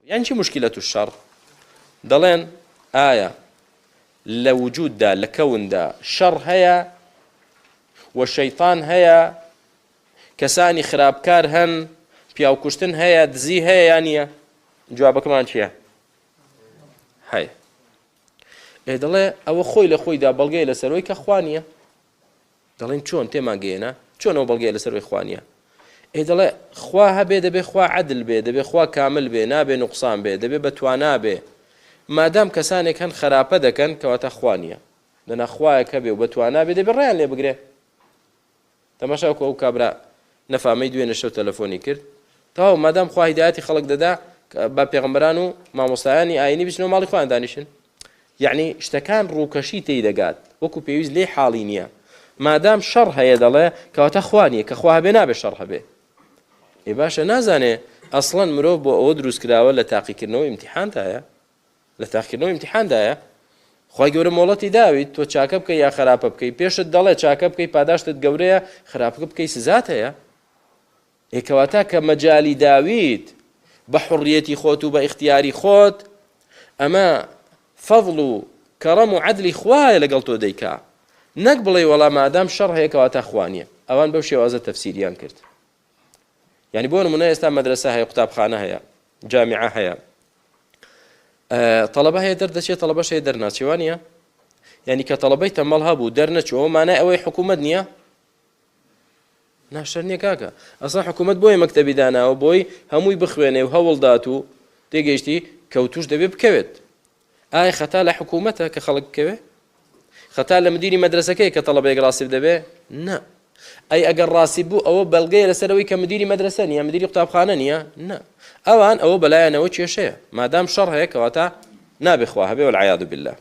یان چی مشکلە الشەڕ؟ دەڵێن ئایا لە وجوددا لە کەوندا شەڕ هەیە و شەیتان هەیە کەسانی خراپکار هەن پیاوکوشتن هەیە دزی هەیە یان نییە جوابەکەمان چییە هەیە ئێ دەڵێ ئەوە خۆی لە خۆیدا بەڵگەیە لەسەرەوەی کە خوا نییە دەڵێن چۆن تێمان گەیەنە چۆن ئەو بەڵگەیە لەسەر ئەوەی خوا نییە ئێ دەڵێ خوا هەبێ دەبێ خوا عەدل بێ دەبێ خوا کامل بێ نابێ نوقسان بێ دەبێ بە توانا بێ مادام کەسانێک هەن خراپە دەکەن کەواتە خوا نییە دەنا خوایەک هەبێ و بە توانا بێ دەبێ ڕێیان لێ بگرێ تەماشا وەکو ئەو کابرا نەفامەی دوێنێ شەو تەلەفۆنی کرد تەواو مادام خوا هیدایەتی خەڵک دەدا با پێغەمبەران و مامۆستایانی ئاینی بچنەوە ماڵی خۆیان دانیشن یعنی شتەکان ڕووکەشی تێی دەگات وەکو پێویست لێی حاڵی نییە مادام شەڕ هەیە دەڵێ کەواتە خوا نییە کە خوا هەبێ نابێ شەڕ هەبێ ئێ باشە نازانێ ئەسڵەن مرۆڤ بۆ ئەوە دروست کراوە لە تاقیکردنەوە ئیمتیحاندایە لە تاقیکردنەوە ئیمتیحاندایە خوای گەورە مۆڵەتی داویت تۆ چاکە بکەی یا خراپە بکەی پێشت دەڵێ چاکە بکەی پاداشتت گەورەیە خراپەکە بکەی سزات هەیە ئێ کەواتە کە مەجالی داویت بە حڕیەتی خۆت و بە ئیختیاری خۆت ئەمە فەضل و کەڕەم و عەدلی خوایە لەگەڵ تۆ دەیکا نەک بڵێ وەڵا مادام شەڕ هەیە کەواتە خوا نییە ئەوان بەو شێوازە تەفسیریان کرد یعنی بۆ نمونە ئێستا مەدرسە هەیە قوتابخانە هەیە جامیعە هەیە تەڵەبە هەیە دەردەچێت تەڵەبەش هەیە دەرناچێ وانە یعنی کە تەڵەبەی تەمەڵ هەبوو دەرنەچوو ئەوە مانای ئەوەی حکوومەت نییە ناشەر نییە کاکە ئەسا حکوومەت بۆیە مەکتەبی داناوە بۆی هەمووی بخوێنێ و هەوڵدات و تێگەیشتی کەوتوش دەبێ بکەوێت ئایا خەتا لە حکوومەتە کە خەڵک بکەوێ؟ خەتا لە مدیری مەدرەسەکەیە کە تەڵەبەیەک ڕاسیب دەبێ؟ نا. ئەی ئەگەر ڕاسیب بوو ئەوە بەڵگەیە لەسەر ئەوەی کە مدیری مەدرەسە نییە، مدیری قوتابخانە نییە؟ نا. ئەوان ئەوە بەلایانەوە کێشەیە. مادام شەڕ هەیە کەواتە نابێ خوا هەبێ والعیاذ بالله.